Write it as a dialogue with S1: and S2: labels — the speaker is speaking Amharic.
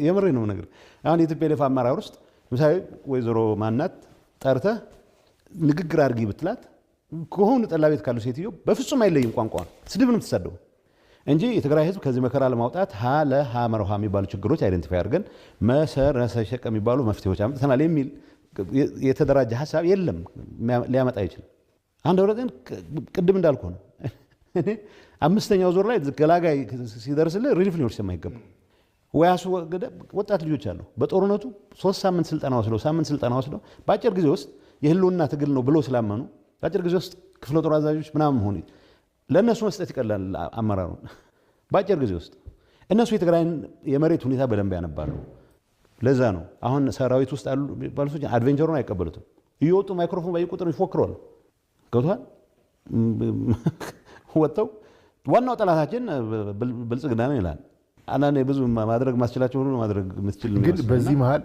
S1: የምሬ ነው ነገር። አሁን የ TPLF አመራር ውስጥ ምሳሌ ወይዘሮ ማናት ጠርተህ ንግግር አድርጊ ብትላት ከሆኑ ጠላ ቤት ካሉ ሴትዮ በፍጹም አይለይም። ቋንቋ ስድብ ነው የምትሳደው እንጂ የትግራይ ህዝብ ከዚህ መከራ ለማውጣት ሀ ለ ሀ መርሃ የሚባሉ ችግሮች identify አድርገን መሰረሰ የሚባሉ መፍትሄዎች አምጥተናል የሚል የተደራጀ ሀሳብ የለም፣ ሊያመጣ አይችልም። አንድ ደብረጽዮን ቅድም እንዳልኩ ነው። እኔ አምስተኛው ዞር ላይ ገላጋይ ሲደርስልህ relief ሊኖር የማይገባ ወይ አስወገደ። ወጣት ልጆች አሉ። በጦርነቱ 3 ሳምንት ስልጠና ወስደው፣ ሳምንት ስልጠና ወስደው በአጭር ጊዜ ውስጥ የህልውና ትግል ነው ብሎ ስላመኑ በአጭር ጊዜ ውስጥ ክፍለ ጦር አዛዦች ምናምን ሆኑ። ለእነሱ መስጠት ይቀላል አመራሩን በአጭር ጊዜ ውስጥ። እነሱ የትግራይን የመሬት ሁኔታ በደንብ ያነባሉ። ለዛ ነው አሁን ሰራዊት ውስጥ ያሉ የሚባሉ ሰዎች adventure ኡን አይቀበሉትም። እየወጡ ማይክሮፎን በየቁጥር ይፎክረዋል። ገብቶሃል? ወጥተው ዋናው ጠላታችን ብልጽግና ነው ይላል። አንዳንዴ ብዙ ማድረግ ማስችላቸው ሁሉ ማድረግ የምትችል
S2: ግን በዚህ መሀል